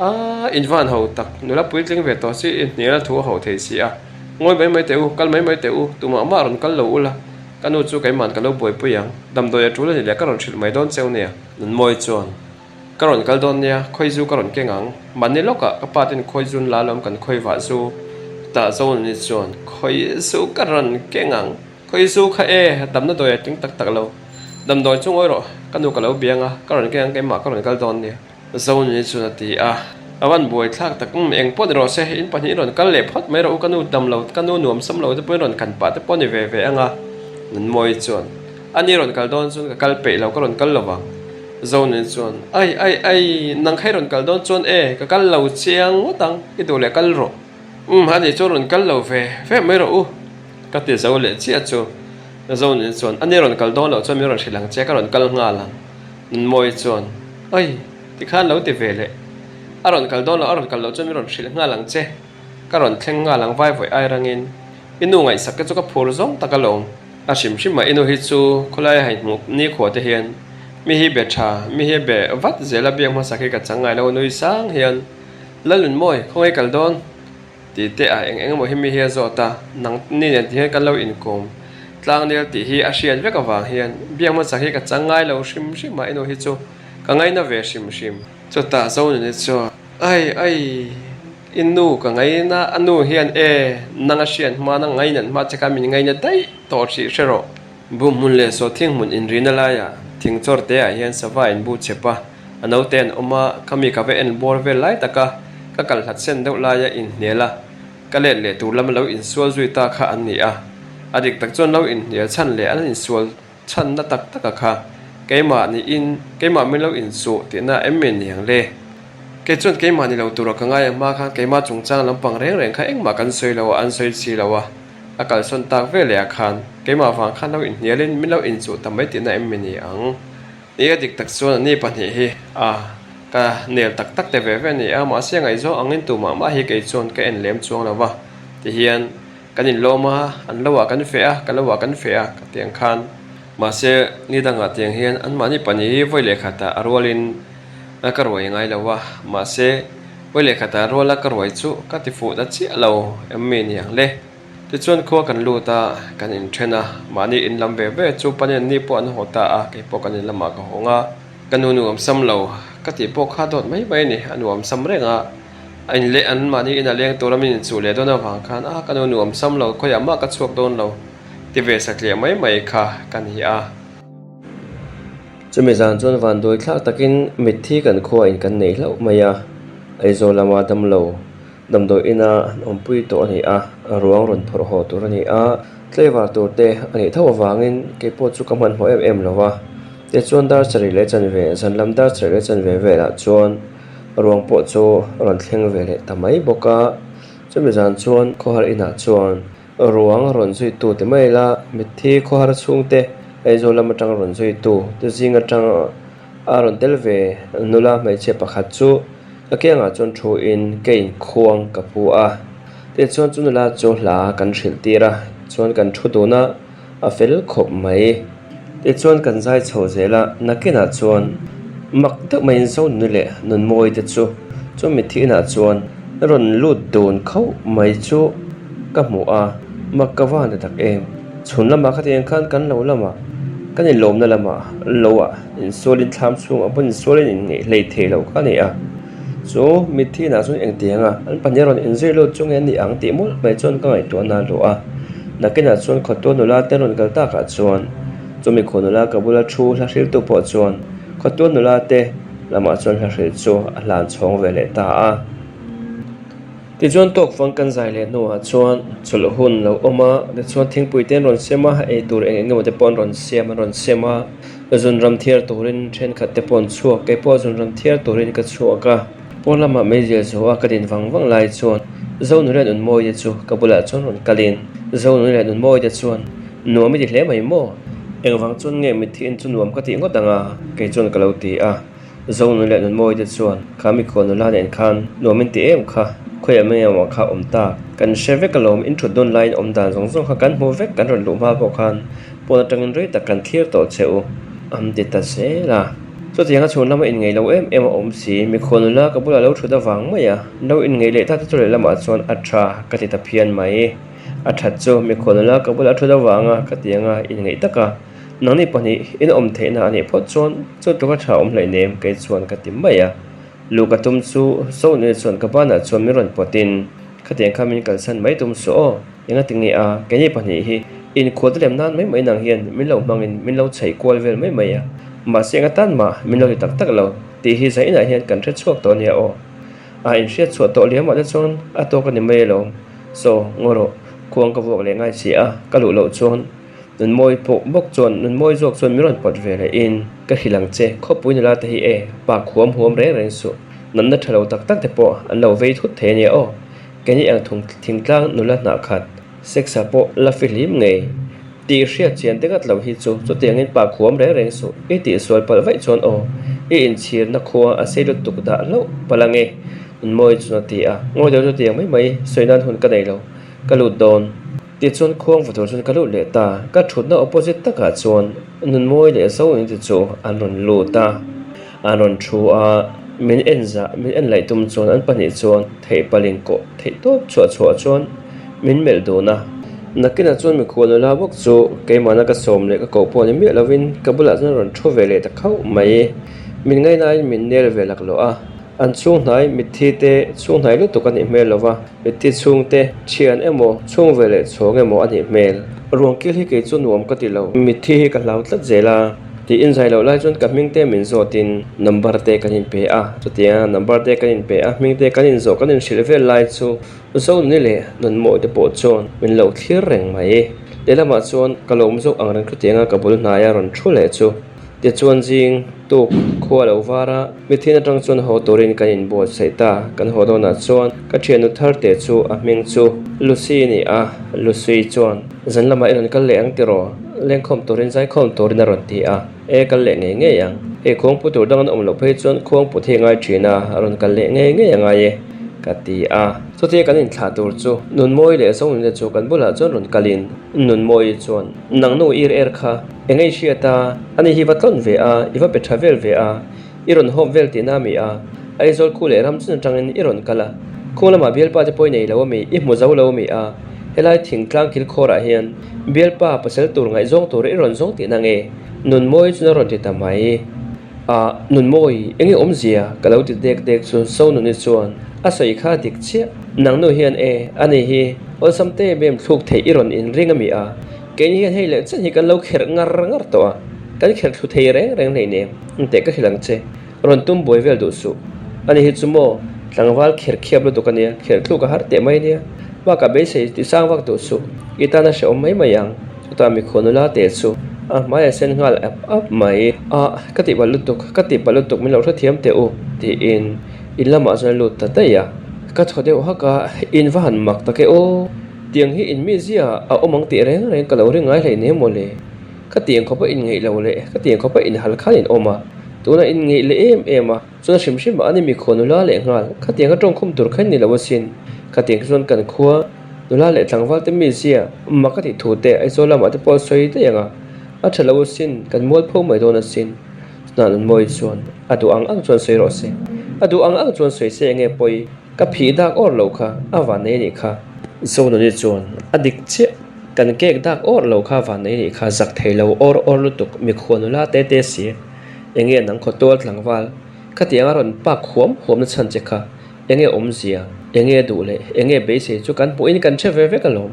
A, in van ho tak, nula puitling ve tawh si, i hnial a thu a ho thei si a. Ngawi mai mai teh u, kal mai mai teh u, tumah mah rawn kal lo ula, ka nu chu keiman ka lo buaipui ang, damdawi a tul a ni leh ka rawn hrilh mai dawn cheu nia. Nunmawi chuan, Ka rawn kal dawn nia, khawi zu ka rawn keng ang, mahni lawkah ka pa ten khawi zun la lawm kan khawi vah zu. Tah Zonuni chuan, Khawi zu ka rawn keng ang, khawi zu kha e, damna dawi a tling tak tak lo, damdawi chu ngawi rawh, ka nu ka lo biang a, ka rawn keng ang keimah ka rawn kal dawn nia. Zonuni chuan a ti a, A van buai thlak tak, umm eng pawh ni rawh se, in pahnih rawn kal leh phawt mai rawh u, ka nu dam lo, ka nu nuam sam lo te pawhin rawn kan pah te pawh ni ve ve ang a, Nunmawi chuan, A ni rawn kal dawn chuan ka kal peih lo, ka rawn kal lo vang. Zonuni chuan, Ai, ai, ai, nang kha i rawn kal dawn chuan e, ka kal lo chiang ngawt ang, i duh leh kal rawh. Umm, a ni chuan rawn kal lo ve ve mai rawh u, ka ti zo leh chiah chu. Zonuni chuan, A ni rawn kal dawn loh chuan min rawn hrilh ang che, ka rawn kal nghal ang. Nunmawi chuan, Oi, tikhan lo ti ve leh. A rawn kal dawn lo, a rawn kal loh chuan min rawn hrilh nghal ang che. Ka rawn thleng nghal ang vaivawi ai rangin. I nu ngaihsak te chu ka phur zawng tak alawm. A hrim hrim a, i nu hi chu khawlai a haihmuk nikhua te hian mi hi be tha, mi hi be vat zel a biak hmasak hi ka chang ngai lo nui sang hian, Lalnunmawi, khawngaih kal dawn? Tih te ah eng eng emaw hi mi hi a zawt a, nang ni nen ti hian kan lo inkawm tlangnel tih hi a hriat vek avang hian biak hmasak hi ka chang ngai lo hrim hrim a, i nu hi chu ka ngaina ve hrim hrim. Chutah Zonuni chuan, Ai ai, i nu ka ngaina, a nu hian e, nang a hriat hma, nang ngainat hma che kha min ngaina daih tawh hrih hre rawh. Bu hmun leh sawhthing hmun inrina laiah thing chawr te ah hian sava in bu chep a, a naute an awm a, khami ka va en bawr vel lai taka ka kal hlat sen deuh laia inhnial a, ka let leh tur lama lo insual zui ta kha an ni a. A dik tak chuan lo inhnial chhan leh an insual chhanna tak taka kha keimah niin keimah min lo inchuh tihna em mi ni ang le? Kei chuan keimah ni lo tura ka ngai ang hma khan keimah chungchang lampang reng reng kha engmah kan sawi lo a, an sawi si lo a. A kalsawn tak ve leh ah khan keimah vang khan lo inhnialin min lo inchuh ta mai tihna em mi ni ang? Ni a dik tak chuan ani pahnih hi a ka nel tak tak te ve ve a ni a, mahse ngaihzawng angin tumah mah hi kei chuan ka en lem chuang lo va, tihian kan inlawm a, an lo ah kan feh a, ka lo ah kan feh a ka ti ang khan. Mahse ni dangah tiang hian anmahni pahnih hi vawi leh khatah a rualin ka ruai ngai lo a, mahse vawi leh khatah a ruala ka ruai chu ka ti fuh ta chiah lo em mi ni ang le. Tichuan khua kan lut a, kan inthen a, mahni in lam ve ve chu panen ni pawh an haw ta a, kei pawh kan in lamah ka hawng a, ka nu nuam sam lo ka tih pawh kha dawt mai mai a ni, a nuam sam reng a, a in leh an mahni in a leng tur a min inchuh leh dawn avang khan a ka nu nuam sam lo khawiah mah ka chhuak dawn lo ti ve satliah mai mai kha ka ni a. Chumi zan chuan vanduai thlak takin mitthi kan khua in kan nei hlauh mai a, Aizawl lama damlo Damdawi ina an awmpui tawh a ni a, ruang rawn phawrh haw tur a ni a, tlaivar tur te a nih tho avangin kei pawh chu ka hmanhmawh em em lo va. Tichuan dar sarih leh chanve, zan lam dar sarih leh chanve velah chuan ruang pawh chu rawn thleng ve leh ta mai bawk a. Chumi zan chuan khawhar inah chuan ruang rawn zuitu ti mai ila mitthi khawhar chhungte Aizawl lam atanga rawn zuitu te zing atang A rawn tel ve nula hmeichhia pakhat chu ka kiangah chuan thu in ka inkhuang ka pu a, tichuan chu nula chu hla kan hrilh tir a, chuan kan thu dun a, a fel khawp mai. Tichuan kan zai chho zel a, nakinah chuan mak deuh maiin Zonuni leh Nunmawi te chu chu mitthi inah chuan rawn lut dun khauh mai chu ka hmu a, mak ka va ni tak em. Chhun lamah khatiang khan kan lo lamah kan inlawmna lamah loah insualin thlam chhungah pawh insualin inngeih hlei thei lo kha a ni a. Chu mitthi inah chuan engtiang a, an pahnih rawn inzui lut chu nge ni ang tih mawlh mai chuan ka ngaihtuahna a luh a. Nakinah chuan khawtual nula te rawn kal takah chuan chumi khaw nula ka bula thu hla hriltu pawh chuan khawtual nula te lamah chuan hla hrilh chu a hlan chhawng ve leh ta a. Tichuan tawk fang kan zai leh hnuah chuan chawlh hun lo awm a, tichuan thingpui te an rawn sem a, ei tur eng eng emaw te pawh an rawn siam an rawn sem a, zunram thiar turin thenkhat te pawh an chhuak, kei pawh zunram thiar turin ka chhuak a, pawn lamah meizial zo a ka din vang vang lai chuan Zonuni leh Nunmawii te chu ka bulah chuan rawn kalin Zonuni leh Nunmawii te chuan nuam i ti hle mai maw? Engvang chuan nge mitthi in chu nuam ka tih ngawt ang a? Kei chuan ka lo ti a. Zonun leh Nunmawi te chuan kha mikhual nula nen khan nuam in ti em kha, khawiah mai engmah kha awm ta. Kan hre vek alawm, in thut dawn laiin awm dan zawng zawng kha kan hmu vek, kan rawn luh hma pawh khan pawn atangin rei tak kan thlir tawh che u, an ti ta zel a. Chutianga chhun lama inngeih lo em em a awm si, mikhual nula ka bulah lo thut avang mai a, lo inngeih leh ta te chu lehlamah chuan a tha ka ti ta phian mai. A that chu mikhual nula ka bulah thut avanga ka ti anga inngeih taka. Nangni pahnih in awm theihna a nih phawt chuan chu tluka tha awm hleih nem kei chuan ka ti mai a. Lu ka tum chu Sonu chuan ka banah chuan min rawn pawt in khatiang kha min kalsan mai tum suh aw, enga ti nge a, keini pahnih hi inkhual te lem nan mai mai nang hian min lo hmang in min lo chheih kual vel mai mai a, mahse enga tan mah min lo ti tak tak lo tih hi zainah hian kan hre chhuak tawh ania aw. A inhriat chhuah tawh liamah te chuan a tawk a ni mai alawm. Saw, ngaw rawh, khuang ka vuak leh ngai si a, ka luh loh chuan Nunmawi pawh bawk chuan Nunmawi zawk chuan min rawn pawt ve leh in, Ka hrilh ang che, khawpui nula te hi e, pak huam huam reng reng suh, natna tha lo tak tak te pawh an lo vei thut thei a nia aw, keini ang thung thingtlang nula hnah khat, sex ah pawh la fihlim ngei tih hriat chian te ngat lo hi chu chutiangin pak huam reng reng suh, i tihsual palh vaih chuan aw, i inchhirna khua a sei lutuk dah hlauh palh ange, Nunmawi chuan a ti a, ngawi deuh chutiang mai mai sawi nan hun ka nei lo, ka lut dawn. Tichuan khuang va tur chuan ka lut leh ta, ka thutna opposite takah chuan Nunmawi leh Zoin te chu an rawn lut a, an rawn thu a, min en zah, min en laih tum chuan an pahnih chuan theih palin kawh theih tawp chhuah chhuah chuan min melh dun a. Nakinah chuan mikhual nula bawk chu keimahna ka sawm leh ka koh pawh ni miah lovin ka bulah chuan a rawn thu ve leh ta khauh mai, min ngaihnain min nel ve laklawh a. An chhung hnai mitthi te chhung hnai lutuk a nih hmel lo va, mitthi chhung te thian emaw chhung ve leh chhawng emaw a nih hmel. Ruang kil hi kei chu nuam ka ti lo, mitthi hi ka hlau tlat zel a, tiin zai loh lai chuan ka hming te min zawtin number te kan inpe a, chutianga number te kan inpe a, hming te kan inzawh kan inhrilh vel lai chu Zonuni leh Nunmawi te pawh chuan min lo thlir reng mai. Lehlamah chuan ka lawm zawk ang reng chutianga ka bul hnaia rawn thu leh chu. Tichuan zing tuk khua lo var a, mithin atang chuan haw turin kan inbuatsaih ta. Kan haw dawnah chuan ka thiannu thar teh chu a hming chu Lucy a ni a, Lucy chuan zan lamah i rawn kal leh ang tiraw? Lengkhawm turin zaikhawm turin a rawn ti a, e kal leh ngei ngei ang. Hei khuangpu tur dang an awm loh phei chuan khuangpu thei ngai thin a, a rawn kal leh ngei ngei a ngai e ka ti a. Chutia kan inthlah tur chu Nunmawi leh Zongnite chu kan bulah chuan rawn kalin Nunmawi chuan Nangnu ir er kha Eng ei hriat a, ani hi va tlawn ve a, i va pe tha vel ve a, i rawn hawp vel tihna ami a, Aizawl khu leh ram chun atangin i rawn kal a, khung lamah bialpa te pawh i nei lo ami, i hmu zo lo ami a, helai thingtlang kil khawrah hian bialpa pasal tur ngaihzawng tur i rawn zawng tihna nge? Nunmawi chun a rawn ti ta mai. Ah, Nunmawi, eng nge awmzia? Ka lo ti dek dek chu Zonuni chuan a sawi kha dik chiah. Nangnu hian e, ani hi awlsam te bem thluk theih i rawn inring ami a, Keini hian hei leh chen hi kan lo kherh ngar ngar tawh a, kan kherh thlu thei reng reng hleinem, inteh ka hrilh ang che, rawn tum buai vel duh suh. Ani hi chu maw, tlangval kherh khiap lutuk a nia, kherh thluk a har teh mai nia, bakah beisei ti sang vak duh suh, i tana hrehawm mai mai ang, chutah mikhual nula teh chu a hmai a sen nghal ap ap mai. Ah, ka tihpalh lutuk, ka tihpalh lutuk min lo hrethiam teh u, tiin in lamah chuan a lut ta daih a. Ka thaw deuh hak a, in va han mak tak e aw. Tiang hi in mizia a awm ang tih reng reng ka lo ring ngai hlei nem mawle. Ka tiang khawpa in ngeih lo leh ka tiang khawpa in hal khan in awm a, tunah in ngeih leh em em a, chuan hrim hrim ah ani mikhua nula leh nghal kha tiang a tawngkhum tur kha in ni lo asin. Kha tiang chuan kan khua nula leh tlangval te mizia mak a tih thu te Aizawl lamah te pawh a sawi daih ang a, a tha lo asin, kan mualpho mai dawn asin. Chutah Nunmawi chuan a duh ang ang chuan sawi rawh se, a duh ang ang chuan sawi se enge pawi. Ka phih dak awr lo kha a van nei nih kha. Zonuni chuan a dik chiah. Kan kek dak awr lo kha van nei nih kha zak thei lo awr awr lutuk mikhua nula te te si. Enge nang khaw tual tlangval. Khatiang a rawn pak huam huam na chhan che kha enge awmzia, enge duh leh enge beisei chu kan hmuhin kan hre ve vek alawm.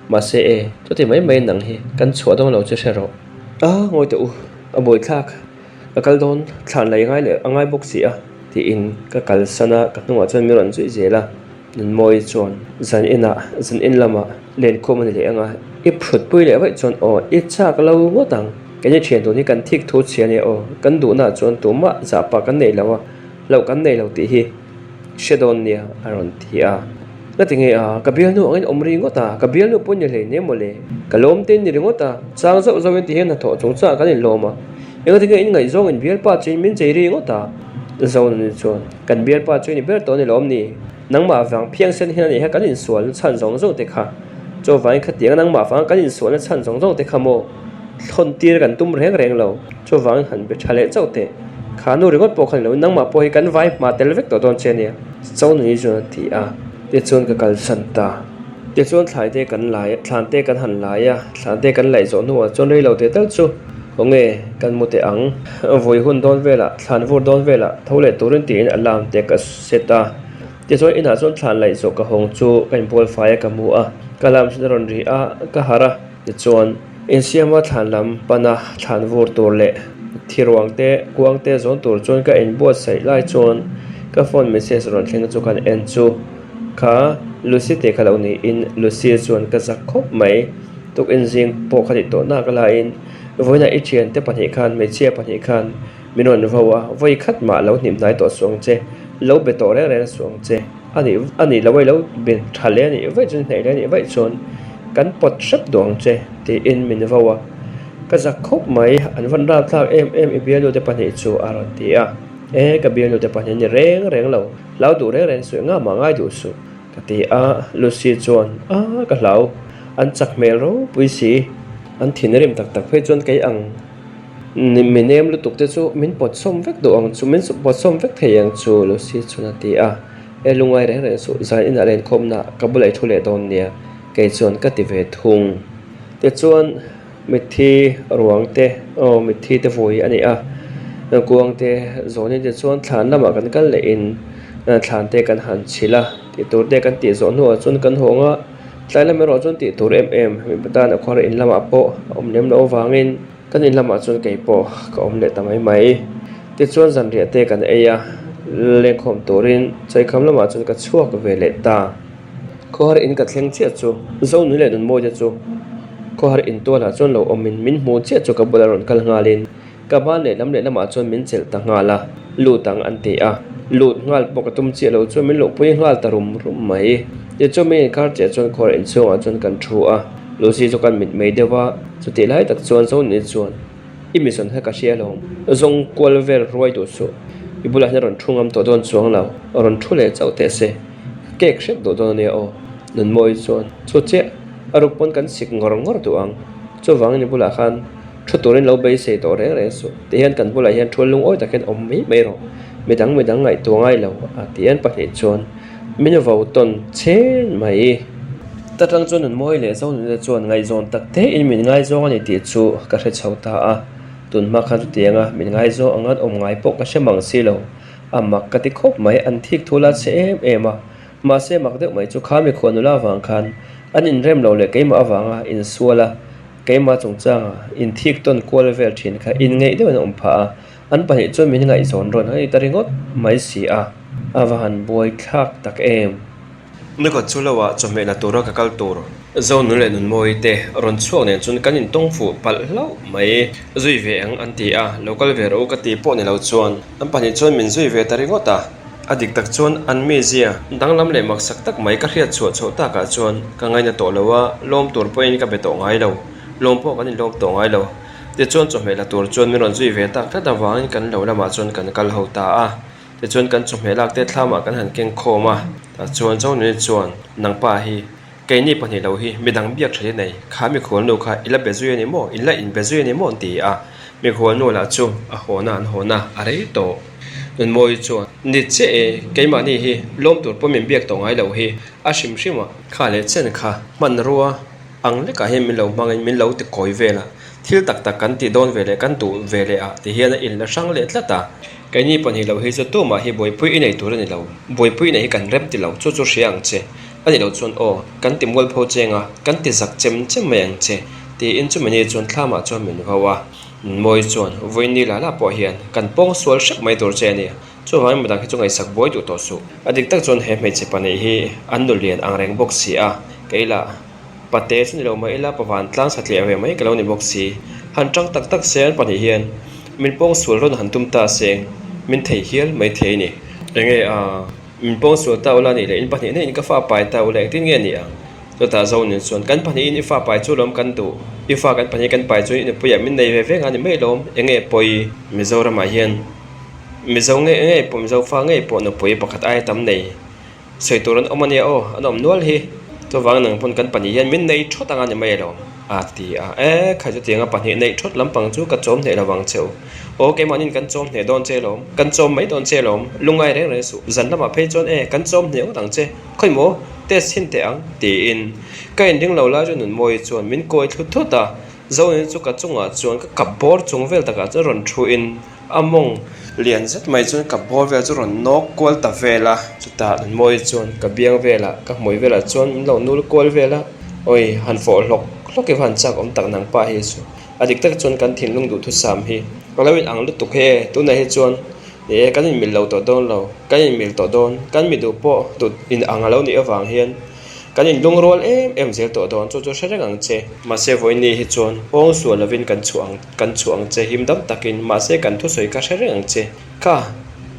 Mahse e, chuti mai mai nang hi kan chhuah dawn lo che hre rawh. A, ngawi teh u, a buaithlak. Ka kal dawn, thlan lei ngai leh a ngai bawk si a, tiin ka kalsan a, ka hnungah chuan min rawn zui zel a. Nunmawi chuan zan inah, zan in lamah lenkhawm a ni leh ang a, i phutpui leh vaih chuan aw, i chak lo ngawt ang. Keini thian tun hi kan thik thu chhia nia aw, kan duhnaah chuan tumah zahpah kan nei lo a, hlauh kan nei lo tih hi hre dawn nia a rawn ti a. Nga ti nge a, ka bialnu angin awm ri ngawt a, ka bialnu pawh ni hlei nia mawle, ka lawm te in ni ringawt a, chang zauh zauhin ti hian hnathawh chung chah kan inlawm a, enga ti nge in ngaihzawng in bialpa chu in min chei ri ngawt a, Zonuni chuan kan bialpa chu i ni ber tawh a ni lawm ni, nangmah vang phiangsen hian a nih kha kan insualna chhan zawng zawng te kha, chuvangin khatianga nangmah vanga kan insualna chhan zawng zawng te kha maw thlawn tir kan tum reng reng lo, chuvangin han be tha leh chauh teh, kha nu ringawt pawh kha ni lo in nangmah pawh hi kan vai hma tel vek tawh dawn che nia, Zonuni chuan a ti a, tichuan ka kalsan ta. Tichuan thlai te kan lai, thlan te kan han lai a, thlan te kan laih zawh hnuah chuan rei lo teh tal chu khawnge kan mu teh ang, vawi hun dawn velah, thlan vur dawn velah tho leh turin tiin alarm te ka set a. Tichuan inah chuan thlan laih zawh ka hawng chu ka inbual fai a ka mu a, ka alarm chu a rawn ri a, ka harh a. Tichuan insiama thlan lam pana thlan vur tur leh thiruang te kuang te zawn tur chuan ka inbuatsaih lai chuan ka phone message rawn thleng chu kan en chu. Kha Lucy te kha lo niin Lucy chuan ka zak khawp mai. Tukin zing pawh kha tih tawh nak laiin vawiinah i thiante pahnih khan hmeichhia pahnih khan min rawn vo a, vawi khat mah lo hnim hnai tawh suh ang che, lo be tawh reng reng suh ang che. A nih a nih loh a i lo be tha leh a nih vaih chuan hnaih leh a nih vaih chuan kan pawt hrep duh ang che tiin min vo a. Ka zak khawp mai, an van rapthlak em em i bialnu te pahnih chu a rawn ti a. E ka bialnu te pahnih an ni reng reng lo. Hlau duh reng reng suh, engah mah ngai duh suh, ka ti a. Lucy chuan, A, ka hlau. An chak hmel ropui si. An thinrim tak tak phei chuan kei ang mi nem lutuk te chu min pawt sawm vek duh ang chu, min pawt sawm vek thei ang chu, Lucy chuan a ti a. E, lungngai reng reng suh, zan inah lenkhawmna ka bulah i thu leh dawn nia, kei chuan ka ti ve thung. Tichuan. Mitthi ruang te aw mitthi te vui a ni a, kuang te zawnin te chuan thlan lamah kan kal leh in thlan te kan han chhilh a, tih tur te kan tih zawh hnuah chuan kan hawng a, tlai lam erawh chuan tih tur em em mipa tan a khuar in lamah pawh a awm lem loh avangin kan in lamah chuan kei pawh ka awm leh ta mai mai. Tichuan zanriah te kan ei a, lengkhawm turin chaikham lamah chuan ka chhuak ve leh ta. Khawhar in ka thleng chiah chu Zonui leh Nunmawi te chu khawhar in tualah chuan lo awmin min hmu chiah chu ka bulah rawn kal nghalin ka ban leh lam leh lamah chuan min chelh ta nghal a, lut ang an ti a, lut nghal pawh ka tum chiah lo chuan min luhpui nghal ta rum rum mai. Tichuan min inkar chiah chuan khawhar in chhungah chuan kan thu a, Lucy chu kan mit mai deuh a, chutih lai tak chuan Zonui chuan. I mi zawn kha ka hria alawm. Zawng kual vel ruai duh suh. I bulah hian rawn thu ngam tawh dawn chuang lo. Rawn thu leh chauh teh se. Ka cake hrep duh dawn a nia aw. Nunmawi chuan, Chu chiah, a ruk pawn kan sik ngawr ngawr duh ang. Chuvangin i bulah khan thu turin lo beisei tawh reng reng suh. Tihian kan bulah hian thu lungawi tak hian awm mai mai rawh. Midang midang ngaihtuah ngai lo a ti an pahnih chuan min vo tawn chhen mai. Ta tang chuan Nunmawi leh Zonunite chuan ngaihzawn tak te in min ngaizawng a ni tih chu ka hre chho ta a, tun hma khan chutianga min ngaizawng ang an awm ngai pawh ka hre mang si lo. A mak ka ti khawp mai, an thik thu la chhe em em a, mahse mak deuh mai chu kha mikhual nula avang khan an inrem lo leh keimah avanga insual a, keimah chungchanga inthik tawn kual vel thin kha inngeih deuhin a awm phah a, an pahnih chuan min ngaihzawn rawn a ni ta ringawt mai si a, a va han buaithlak tak em. Nikhat chu lo ah chawhmeh la tura ka kal tur. Zonun leh Nunmawi te rawn chhuak nen chuan kan intawng fuh palh hlauh mai. Zui ve ang an ti a, lo kal ve rawh u ka ti pawh ni lo chuan an pahnih chuan min zui ve ta ringawt a. A dik tak chuan an mizia danglam leh maksak tak mai ka hriat chhuah chhoh takah chuan ka ngaina tawh lo a, lawm tur pawhin ka be tawh ngai lo, lawm pawh kan inlawm tawh ngai lo. Tichuan chawhmeh la tur chuan min rawn zui ve tak tlat avangin kan lo lamah chuan kan kal ho ta a. Tichuan kan chawhmeh lak te thlamah kan han keng khawm a, tah chuan Zonuni chuan nangpa hi keini pahnih lo hi midang biak tha hi nei, kha mikhualnu kha i la be zui a ni maw, in la inbe zui a ni maw an ti a, mikhualnu lah chu a hawna an hawna a rei tawh. Nunmawi chuan ni chiah e, keimahni hi lawm tur pawh min biak tawh ngai lo hi a hrim hrim a, kha leh chen kha hmanrua ang lekah hian min lo hmangin min lo ti kawi vel a. Thil tak tak kan tih dawn ve leh kan duh ve leh ah ti hian a inla hrang leh tlat a. Keini pahnih loh hi chu tumah hi buaipui i nei tur a ni lo. Buaipui i neih hi kan rem ti lo, chu chu hria ang che. A nih loh chuan aw, kan ti mualpho cheng a, kan ti zak chem chem mai ang che, tiin chumi ni chuan thlamah chuan min vau a. Mawi chuan, Vawiin la la pawh hian kan pawng sual hrep mai tur che a ni. Chuvangin midang hi chu ngaihsak buai duh tawh suh. A dik tak chuan he hmeichhe pahnih hi an nu lian ang reng bawk si a, kei lah pate chu ni lo mah ila pavan tlang satliah ve mai ka lo ni bawk si. Han tang tak tak se an pahnih hian min pawng sual rawn han tum ta seng min thei hial mai thei a ni. Enge a min pawng sual ta ula nih leh in pahnih hnehin ka fa pai ta ula engtin nge ni ang? Chutah Zonin chuan kan pahnihin i fa pai chu lawm kan duh, i fa kan pahnih kan pai chu i nupuiah min nei ve ve nga ni mai lawm, enge pawi Mizoramah hian Mizo ngei ngei pawh Mizo fa ngei pawh nupui pakhat aia tam nei sawi tur an awm a nia aw, an awm nual hi. Chuvang nang pawn kan pahnih hian min nei thawt anga ni mai elo a ti a, e khai chutianga pahnih neih thawt lampang chu ka chawm hneh lo vang che u. Aw keimahniin kan chawm hneh dawn che lawm, kan chawm mai dawn che lawm, lungngai reng reng suh, zan lamah phei chuan e kan chawm hneh ngawt ang che, khawi maw test chhin teh ang tiin ka inring lo lai chu Nunmawii chuan min kawi thlut thut a, Zonin chu ka chungah chuan ka kap bawr chung vel takah chuan rawn thu in A mawng lian zet mai chuan ka ball vel chu rawn nawk kual ta vel a, chutah Nunmawii chuan ka biang velah ka hmui velah chuan min lo nul kual vel a, awi han fawh hlawk hlawk i va han chak awm tak nang pa hi chu a dik tak chuan kan thinlung duhthusam hi a lo in ang lutuk he tunah hi chuan ni e kan inmil lo tawh dawn lo kan inmil tawh dawn kan mi duh pawh duh in ang a lo nih avang hian. Kan inlungrual em em zel tawh dawn, chu chu hre reng ang che. Mahse vawiini hi chuan pawng sual lovin kan chhuah ang, kan chhuah ang che him dam takin, mahse kan thusawi kha hre reng ang che. Kha,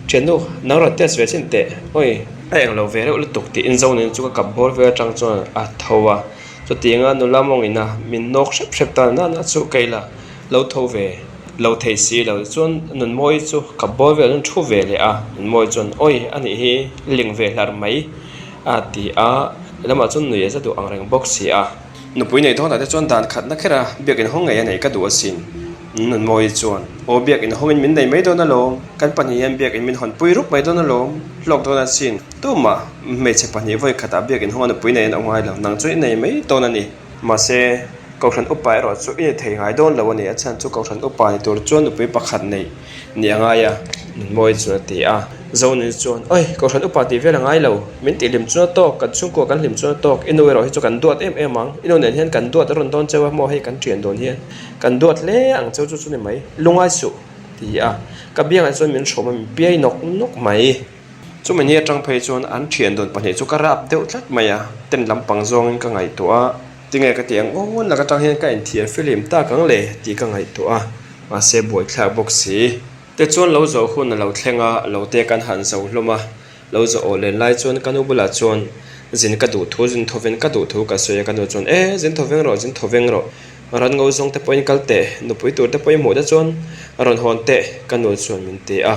thiannu, nang rawn test ve chin teh, awi. A eng lo ve reuh lutuk tiin Zonin chu ka kap bawr vel atang chuan a tho a, chutianga nula mawngin a min nawk hrep hrep ta na na chu kei lah lo tho ve lo thei si lo chuan Nunmawii chu kap bawr vel an thu ve leh a, Nunmawii chuan awi a nih hi ling ve hlar mai. A ti a, lamah chuan nui a za duh ang reng bawk si a. Nupui nei dawnah te chuan dan khatna kher a, biak inhawng ngei a nei ka duh asin. Nunmawii chuan, Aw biak inhawngin min nei mai dawn alawm, kan pahnih hian biak in min hawnpui rup mai dawn alawm, hlawk dawn asin. Tumah hmeichhe pahnih vawi khatah biak inhawnga nupui nei an awm ngai lo, nang chu i nei mai dawn a ni. Mahse, Kohhran upa erawh chu i ni thei ngai dawn lo a ni, a chhan chu Kohhran upa ni tur chuan nupui pakhat neih ni a ngai a, Nunmawii chuan a ti a. Zonin chuan, Oi, Kohhran upa tih vel a ngai lo, min tih hlim chuan a tawk, kan chhungkua kan hlim chuan a tawk, i nu erawh hi chu kan duat em em ang, i nu nen hian kan duat a rawn dawn cheu a, maw hei kan thian dawn hian kan duat hle ang cheu chu chu ni mai, lungai suh, ti a, ka biangah chuan min hrawm a, min piai nawk nawk mai. Chumi ni atang phei chuan an thian dawn pahnih chu ka rap deuh tlat mai a, ten lampang zawngin ka ngaihtuah a, tinge ka tih ang aw lak atang hian ka inthiar filim tak ang le tih ka ngaihtuah a, mahse buaithlak bawk si. Tichuan lo zawh hun a lo thleng a, lo te kan han zo hlawm a, lo zawh aw len lai chuan ka nu bulah chuan zin ka duh thu, zin thaw veng ka duh thu ka sawi a, ka nu chuan e zin thaw veng rawh, zin thaw veng rawh, ran ngo zawng te pawhin kal teh, nupui tur te pawhin hmuh te chuan rawn hawn teh ka nu chuan min ti a.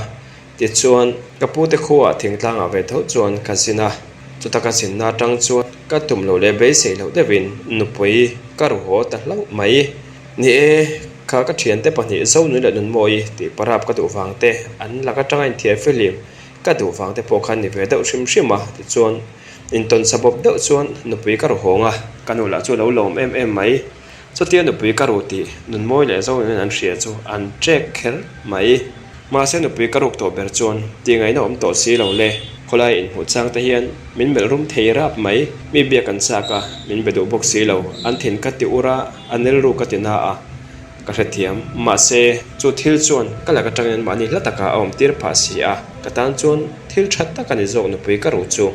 Tichuan, ka pute khuaah thingtlangah ve tho chuan ka zin a, chuta ka zinna atang chuan ka tum loh leh beisei loh deuhin nupui ka ru haw ta hlauh mai. Ni e, kha ka thiante pahnih Zonui leh Nunmawii tih parap ka duh vang te, an lak atanga inthiar fihlim ka duh vang te pawh khan ni ve deuh hrim hrim a, tichuan intawn bawp deuh chuan nupui ka ru hawng a, ka nu lah chu a lo lawm em em mai. Chutia nupui ka ru tih Nunmawi leh Zonuiin an hria chu an trek kher mai. Mahse nupui ka ruk tawh ber chuan tih ngaihna awm tawh si lo le. Khawlai inhmuh chang te hian min melh rum thei rap mai. Mi biak an chak a, min be duh bawk si lo. An thin ka ti ur a, a nelru ka ti na a, ka hrethiam. Mahse chu thil chuan ka lak atangin anmahni hla takah a awm tir phah si a, ka tan chuan thil tha tak a ni zawk nupui ka ru chu.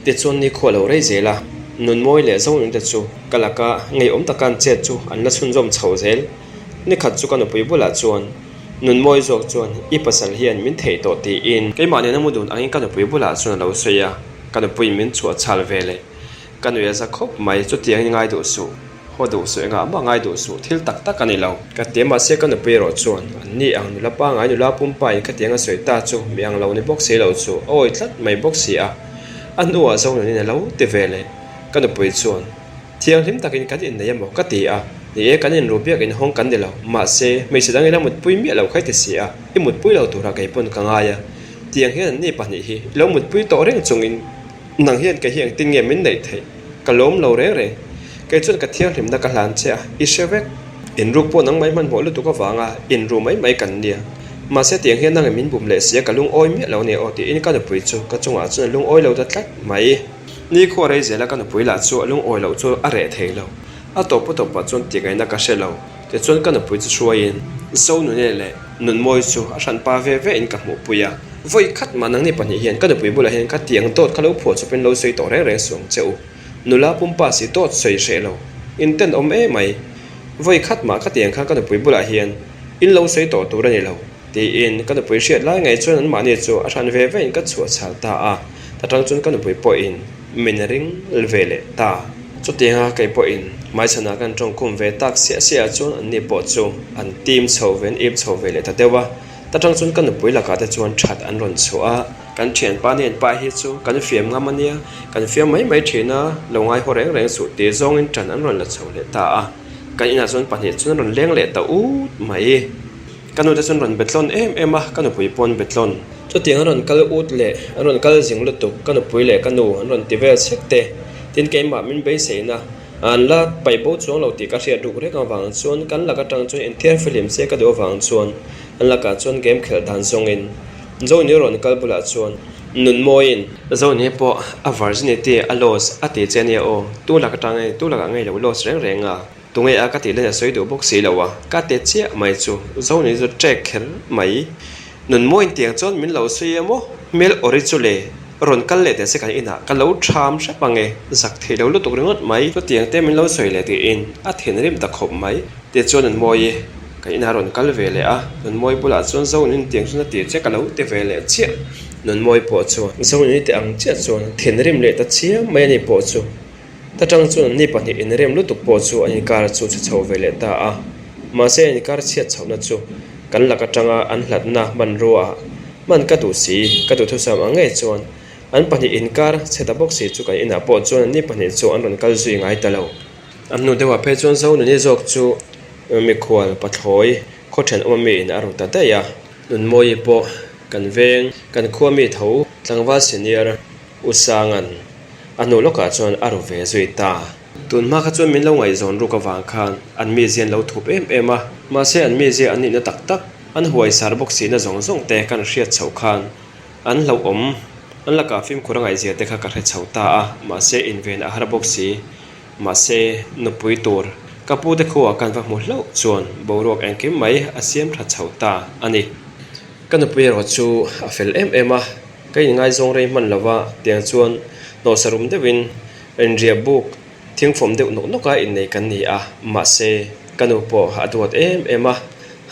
Tichuan nikhua lo rei zel a, Nunmawi leh Zonunte chu ka laka ngeiawm taka an chet chu an la chhunzawm chho zel. Nikhat chu ka nupui bulah chuan Nunmawi zawk chuan i pasal hian min theih tawh tiin keimah nena mu dun angin ka nupui bulah chuan a lo sawi a, ka nupuiin min chhuah chhal ve leh ka nui a za khawp mai, chutiangin ngai duh suh. Haw duh suh engah mah ngai duh suh thil tak tak a ni lo. Ka ti a mahse ka nupui erawh chuan an ni ang nula pangai nula pumpa in khatiang a sawi ta chu mi ang lo ni bawk si lo chu a awi tlat mai bawk si a. A hnuah Zonunin a lo ti ve leh. Ka nupui chuan thianghlim takin kan innei emaw ka ti a, ni e kan inru biak inhawng kan ni lo mahse hmeichhe dang ila mutpui miah lo khai ti si a, i mutpui lo turah kei pawn ka ngai a. Tiang hian an ni pahnih hi i lo mutpui tawh reng chungin Nang hian kei hi engtin nge min neih theih? Ka lawm lo reng reng. Kei chuan ka thianghlimna ka hlan che a, i hre vek. Inruk pawh nangmah i hmanhmawh lutuk avanga inru mai mai kan nia. Mahse tiang hian nangin min bum leh sia ka lungawi miah lo nia aw tiin ka nupui chu ka chungah chuan a lungawi lo ta tlat mai. Nikhua rei zela ka nupui lah chu a lungawi loh chu a reh thei lo. A tawp a tawpah chuan tihngaihna ka hre lo. Tichuan ka nupui chu hruaiin Zonune leh Nunmawi chu a hranpa ve ve in ka hmuhpui a. Vawi khat mah nangni pahnih hian ka nupui bulah hian ka tiang dawt kha lo phuah chawpin lo sawi tawh reng reng suh ang che u. Nula pumpa si dawt sawi hreh lo. In tenawm e mai. Vawi khat mah ka tiang kha ka nupui bulah hian in lo sawi tawh tur a ni lo, tiin ka nupui hriat lai ngei chuan anmahni chu a hran ve ve in ka chhuah chhal ta a. Ta tang chuan ka nupui pawhin min ring ve leh ta. Chutianga kei pawhin hmaichhanah kan tawngkhum ve tak siah siah chuan anni pawh chu an tim chho ve, an ip chho ve leh ta deuh a. Ta tang chuan ka nupui lakah te chuan that an rawn chhuah a. Kan thianpa nen pa hi chu kan fiam ngam a nia, kan fiam mai mai thin a, lo ngai haw reng reng suh tih zawngin tan an rawn la chho leh ta a. Kan inah chuan pahnih chuan an rawn leng leh ta ut mai. Ka nute chuan rawn betlawn em em a, ka nupui pawh an betlawn. Chutiang an rawn kal ut leh an rawn kal zing lutuk, ka nupui leh ka nu an rawn ti vel chhek te. Tin, keimah min beiseina an la paih bo chuang lo tih ka hriat ruk reng avang chuan kan lak atang chuan inthiar fihlim se ka duh avang chuan an lakah chuan game khelh dan zawngin Zoni rawn kal bulah chuan Nunmawiin. Zoni pawh a virginity a loss a ti che ania aw, tu lak atang nge tu lakah ngei lo loss reng reng a. Tunge a ka tih len a sawi duh bawk si lo a, ka te chiah mai chu Zoni chu trek kher mai. Nunmawiin tiang chuan min lo sawi em aw, hmel awri chu le, rawn kal leh teh se kan inah ka lo tham hrep ang e, zak thei lo lutuk ringawt mai. Chutiang te min lo sawi leh tiin a thinrim ta khawp mai. Tichuan Nunmawii kan inah rawn kal ve leh a, Nunmawii bulah chuan Zoni tiang chuan a ti che ka lo ti ve leh chiah. Nunmawii pawh chuan Zoni te ang chiah chuan thinrim leh ta chiam mai a ni pawh chu. Ta tang chuan anni pahnih inrem lutuk pawh chu an inkar chu chhe chho ve leh ta a. Mahse an inkar chhiat chhohna chu kan lak atanga an hlatna hmanrua ah hman ka duh si, ka duhthusam ang ngei chuan an pahnih inkar chhe ta bawk si chu kan inah pawh chuan anni pahnih chu an rawn kal zui ngai ta lo. A hnu deuhah phei chuan Zonuni zawk chu mikhual pathlawi khaw thenawm ami in a ru ta daih a. Nunmawii pawh kan veng, kan khua mi tho tlangval senior U Sanga'n a hnu lawkah chuan a ru ve zui ta. Tun hma kha chuan min lo ngaihzawn ruk avang khan an mizia an lo thup em em a, mahse an mizia an nihna tak tak, an huaisar bawk sihna zawng zawng te kan hriat chhoh khan an hlauhawm, an lakah fimkhur a ngaihzia te kha ka hre chho ta a, mahse inven a har bawk si. Mahse nupui tur ka pu te khuaah kan va hmu hlauh chuan boruak engkim mai a siam tha chho ta a ni. Ka nupui erawh chu a fel em em a. Ka inngaizawng rei hman lova tiang chuan hnawhsa rum deuhin inriah buk thingfawm deuh nawk nawka innei kan ni a, mahse ka nu pawh a duat em em a,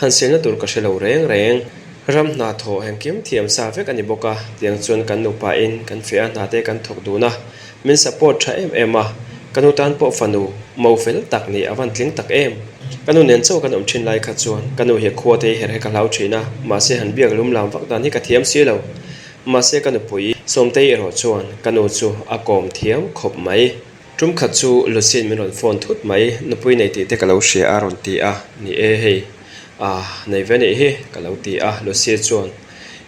han selna tur ka hre lo reng reng. Ram hna thawh engkim thiam sa vek a ni bawk a, tiang chuan kan nupain kan feh a hna te kan thawk dun a, min support tha em em a, ka nu tan pawh fanu mo fel tak nih a van tling tak em. Ka nu nen chauh kan awm thin lai kha chuan ka nu hi khua te hi her he ka hlau thin a, mahse han biak lum lam vak dan hi ka thiam si lo. Mahse ka nupui Sawmtei erawh chuan ka nu chu a kawm thiam khawp mai. Tum khat chu Lucy'n min rawn phone thut mai, nupui nei tih te ka lo hria a rawn ti a, ni e hei, ah nei ve nih hi ka lo ti a, Lucy chuan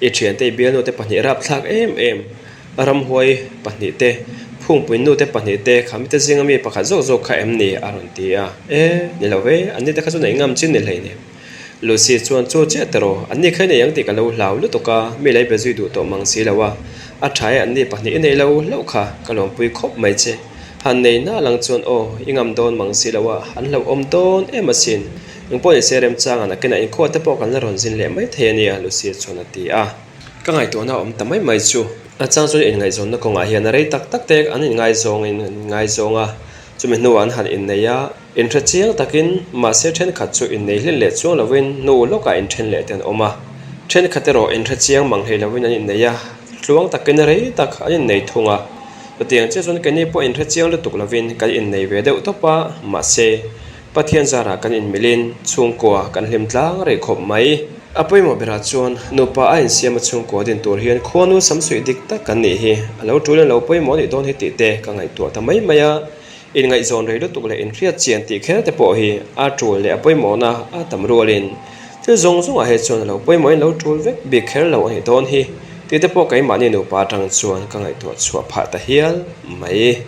i thiante i bialnu te pahnih rapthlak em em. Ramhuai pahnih te, Phungpui nu te pahnih te, kha mite zinga mi pakhat zawk zawk kha em ni? a rawn ti a. E, ni lo ve, anni te kha chu neih ngam chin ni hleinem. Lucy chuan chu chiah ta rawh, anni kha i nei ang tih ka lo hlau lutuk a, mi lei be zui duh tawh mang si lo a, a tha e anni pahnih i nei lo hlauh kha ka lawmpui khawp mai che. Han nei na lang chuan aw, i ngam dawn mang si lo a, an hlauhawm dawn em asin. Engpawh ni se remchanga nakinah inkhua te pawh kan la rawn zin leh mai thei a nia, Lucy chuan a ti a. Ka ngaihtuahna awm ta mai mai chu. A chang chuan inngaihzawnna kawngah hian a rei tak tak te an inngaizawngin an inngaizawng a, chumi hnuah an han innei a, inhre chiang takin mahse thenkhat chu innei hlen leh chuang lovin hnu lawkah inthen leh te an awm a, thenkhat erawh inhre chiang mang hlei lovin an innei a, tluang takin rei tak an innei thung a. Chutiang chiah chuan keini pawh inhre chiang lutuk lovin kan innei ve deuh tawp a, mahse Pathian zarah kan inmilin chhungkua kan hlim tlang rei khawp mai. A pawimawh berah chuan nupa a insiam a chhungkua din tur hian khuanu samsuih dik tak kan nih hi a lo tul in lo pawimawh nih dawn hi tih te ka ngaihtuah ta mai mai a. Inngaihzawn rei lutuk leh inhriat chian tih kher te pawh hi a tul leh a pawimawhna a tam rualin thil zawng zawngah hi chuan a lo pawimawhin lo tul vek bik kher lo a nih dawn hi tih te pawh keimahni nupa atang chuan ka ngaihtuah chhuah phah ta hial mai.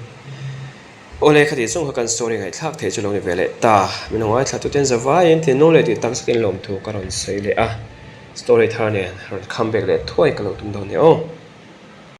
Awle khati chung kha kan story ngaihthlak theih chu lo ni ve leh ta. Min lo ngaithla tuten zavaiin thinlung leh tih tak zetin lawmthu ka rawn sawi leh a. Story thar nen rawn come back leh thuai ka lo tum dawn nia aw.